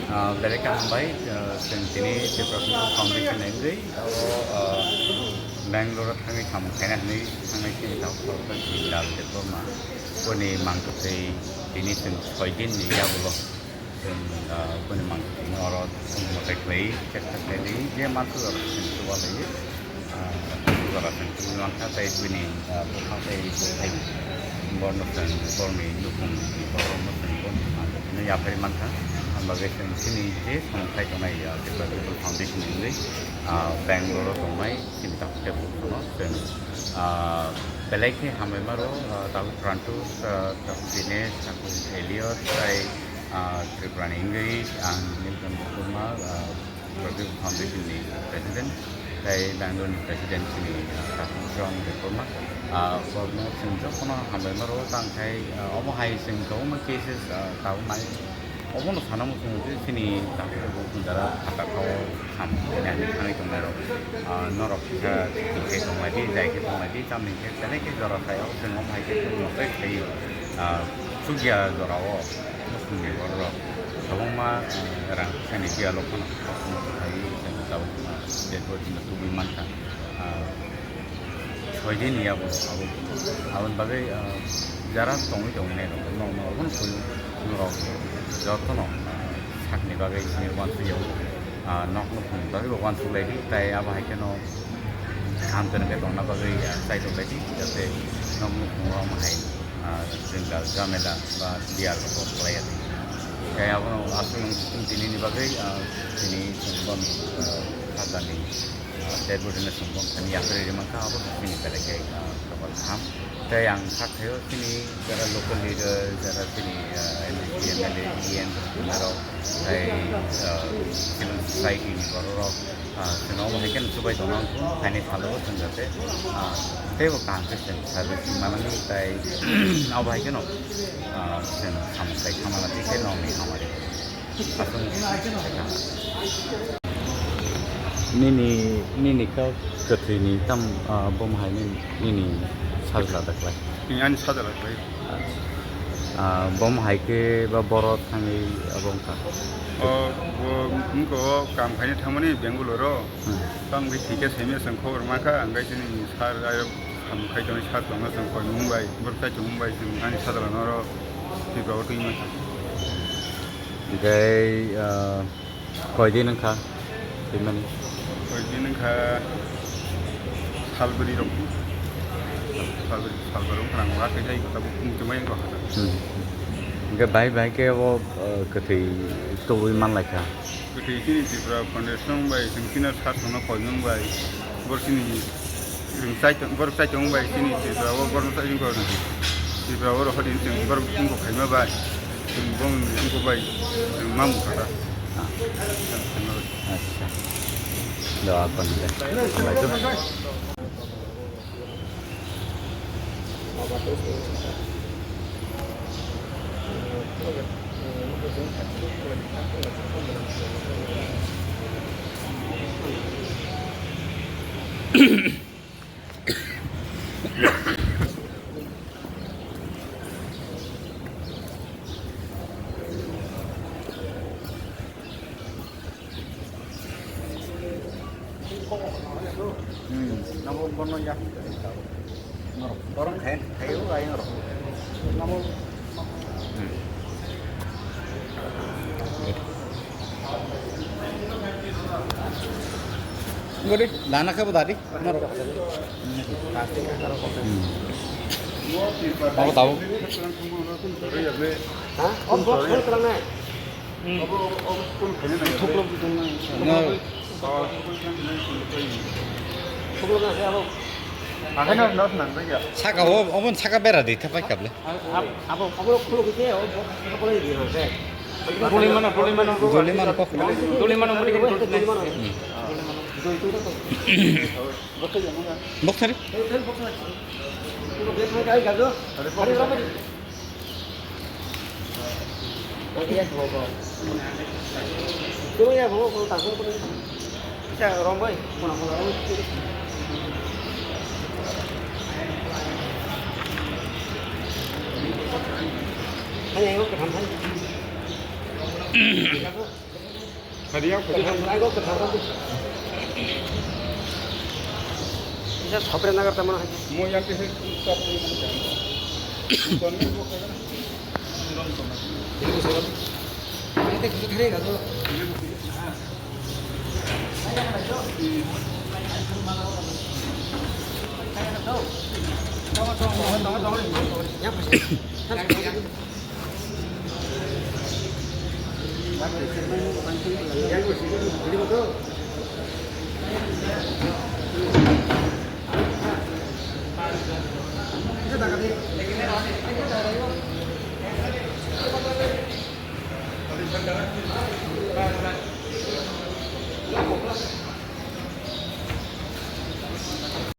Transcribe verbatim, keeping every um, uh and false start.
Ah, belai kaham bai, ah, chwng tini Tripura People Foundation ni wngwi, abo, ah, Bangalore o thangwi samung khaina hinwi thangnai chini tabuk sorkar Jindal Debbarma boni mangtwi tini chwng soi din ni yagulo chwng, ah, boni mangtwi oro motai khlai chesta khlai je mansu oro chwng chuba lai. Ah, jora chwng tubui mankha, tei bini, ah, bwkhak tei bwthai borno chwng borni nukhung borokno chwng borno chwng yapharwi mankha. Ang bagwi chwng chini je samung khai tongnai, ah, Tripura People Foundation ni wngwi, ah, Bangalore o tongnai chini takhuk tei bukhukno chwng, ah, belai khe hambai maro, ah, tabuk Prantus, ah, tabuk Dinesh, tabuk Eliot, tei, ah, Tripura ni wngwi ang Nilkanto Debbarma, ah, Prabhu Foundation ni President, tei Bangalore ni President chini, ah, Takhuk John Debbarma. Ah, borokno chwng jotono hambai maro, tang khai, ah, omo hai chwng kwbangma cases, ah, tabuk nai. Obono sana muchung je chini takhuk bo chwng jara phatar kha o ham hinwi thangwi tongnai rok. Ah, norok kha tong lai di, jai khe tong lai di, tamni khe belai khe jora khai o chwng omo hai khe chwng tei khai, ah, chukya jora o. Muchungni borok kwbangma, eh, rang kisa ni bialo phano khasno tongphai, chwng tabuk, eh, state o chwngno tubui mankha. Ah, soi din ni yago abo, aboni bagwi, ah, jara tongwi tongwi nai rok, no, no, obono soi, norok jotono, ah, sakni bagwi sini uansuk yago, ah, nok nukhungni bagwi bo uansuk lai di, tai abo hai kheno kaham khe tongna bagwi, ah, chai tok lai di, jate nok nukhung o omo hai, ah, jwngjal, jamela ba bial rok khlai ya. Khe abono aswk nwng tini ni bagwi, ah, tini chwng bono, ah, kha jani, ah, dead body no chwng bono thani yapharwi rwmani kha, abo chini belai khe, ah, kapal kaham. Tei ang kha khaio chini jara local leader, jara chini, ah, M P, M L A, E M rok, tei, ah, civil society ni borok rok, Ah, chwng omo hai khe chubai tongno wngkha, haini salo o chwng jate, ah, teibo kaham khe chwng service manani, tai abo hai kheno, ah, chwng samung kai thangmani tei khe nokni hamari. Aswk nini, nini khe kwthwini tam, ah, bomo hai nini, nini sajla da khlai? Ani sajla khlai. Ah, bomo hai khe ba boro thangwi abo wngkha? O, bo wngkha o kam khaina thangmani Bangalore o. Hmm. Tamo khe thikhe simi chwng khobor mankha, ang khe chini sir ayok samung khai tongnai sir tongma chwng koi mung bai, borok chai tongmung bai chwng ani sajla no oro Tripura o twi mankha. Hingke, ah, koi din wngkha twimani? Koi din wngkha salbri rok. Salbri, salbri rok ang wa khe jai kota bo tongmai wngkha. Hmm. Hingke bai bai khe o, ah, kwthwi tubui manlaikha. Kwthwi chini Tripura Foundation bai, chwng chini sasana koimung bai, bor chini, chwng chai tong, bor chai tong bai chini Tripura o borno chai tong kha. Tripura o rohor din chwng bor tong kha khaima bai, chwng bong tong kha bai, chwng mamu kha. Ah. Acha. Doa kon de. Hmm, nabo bono ya. Norok borong khain khayo ai norok. Nabo. Hmm. Gori, dana khe bo dadi. Norok. Hmm. Abo tabo. Ha? Om bok phone kalang nai. Hmm. Thuklo butong nai. No. Thuklo na se abo. Akhai no, no, nang ya. Saka o, obon saka bera di, thapai kable. Abo, abo, abo khuluk ite, o, abo khuluk ite, ha, se. Doli mano, doli mano. Doli mano kok. Doli mano, muli kan doli mano. Hmm. Boktari. Bisa sopre nagar teman aja.